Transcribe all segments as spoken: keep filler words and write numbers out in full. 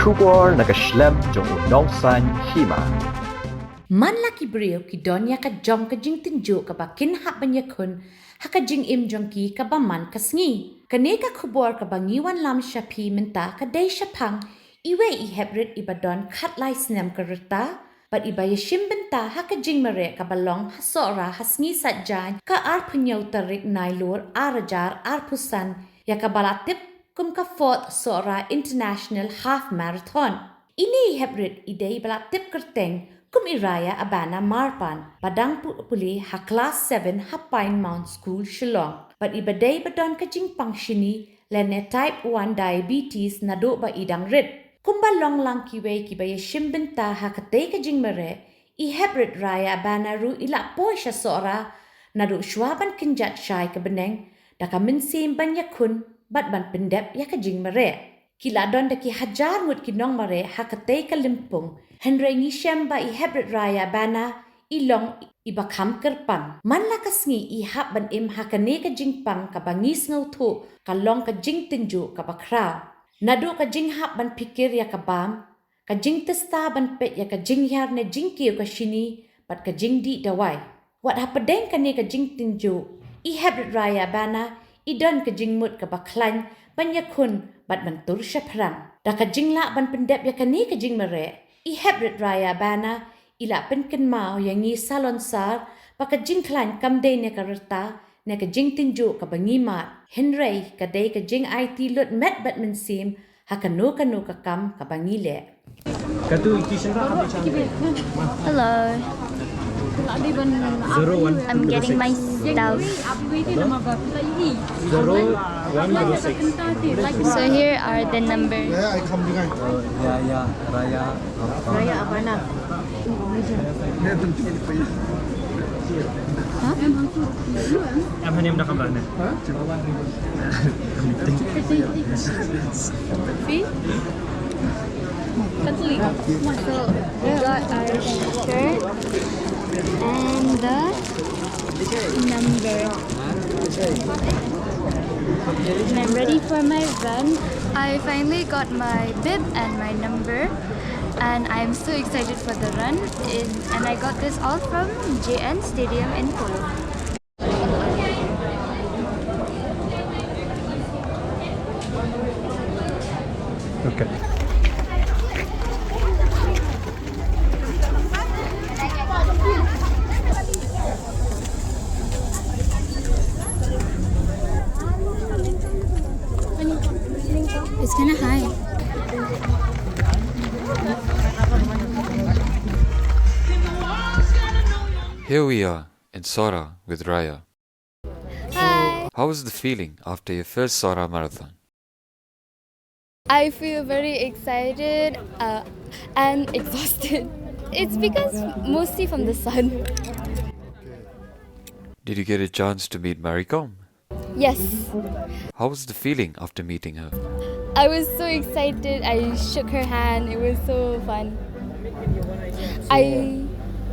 Khubor na ka shlem jong u nongsaiñ hima. Man la ki briew ki don ïa ka jong ka jingtynjuh kaba kin hap ban ïakhun ha ka jingim jong ki kaba man ka sngi. Kane ka khubor kaba ngi wanlam sha phi mynta ka dei shaphang iwei i heprit iba don khatlai snem ka rta bad iba ïashim bynta ha ka jingmareh kaba long ha Sohra ha sngi Saitjaiñ ka arphew hynñiew tarik Nailur ar hajar arphew san, ïa kaba la tip kum ka Fourth Sohra International Half Marathon. Ine i heprit i dei ba la tip kyrteng kum i Raya Abana Marpan, ba dang pu-, pule ha klas seven ha Pine Mount School, Shillong. Bad iba dei ba don ka jingpang shini lane type one diabetes naduh ba i dang rit. Kumba long lang kiwei kiba ïashim bynta ha katei ka jingmareh, i heprit Raya Abana ruh i la poi sha Sohra naduh shuwa ban kynjat shai ka bneng da ka mynsiem ban ïakhun bad ban pyndep ïa ka jingmareh. Ki la don da ki hajar ngut ki nongmareh ha katei ka lympung, hynrei ngi shem ba i heprit Raya Abana i long iba kham kyrpang. Man la ka sngi i hap ban im ha kane ka jingpang kaba ngi sngewthuh ka long ka jingtynjuh kaba khraw. Naduh ka jinghap ban phikir ïa ka bam, ka jingtesta ban peit ïa ka jinghiar ne jingkiew ka shini bad ka jingdih dawai. Wat hapdeng kane ka jingtynjuh, i heprit Raya Abana i don ka jingmut kaba khlaiñ ban ïakhun bad ban tur shaphrang. Da ka jinglah ban pyndep ïa kane ka jingmareh, i heprit Raya Abana i la pynkynmaw ïa ngi salonsar ba ka jingkhlaiñ kam dei ne ka rta ne ka jingtynjuh kaba ngi mad, hynrei ka dei ka jingaiti lut met bad mynsiem ha kano kano ka kam kaba ngi leh. Hello. I'm getting my stuff. So here are the numbers. Raya Abana. Em hanim da kamra ne. See? So we got our shirt and the number. And I'm ready for my run. I finally got my bib and my number, and I'm so excited for the run. In, and I got this all from J N Stadium in Polo. Okay. It's kinda high. Here we are in Sohra with Raya. Hi. How was the feeling after your first Sohra marathon? I feel very excited, uh, and exhausted. It's because mostly from the sun. Did you get a chance to meet Marikom? Yes. How was the feeling after meeting her? I was so excited. I shook her hand. It was so fun. I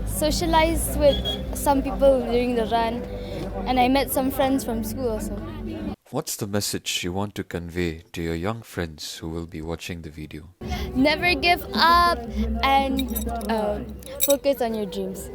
socialized with some people during the run, and I met some friends from school also. What's the message you want to convey to your young friends who will be watching the video? Never give up and, um, focus on your dreams.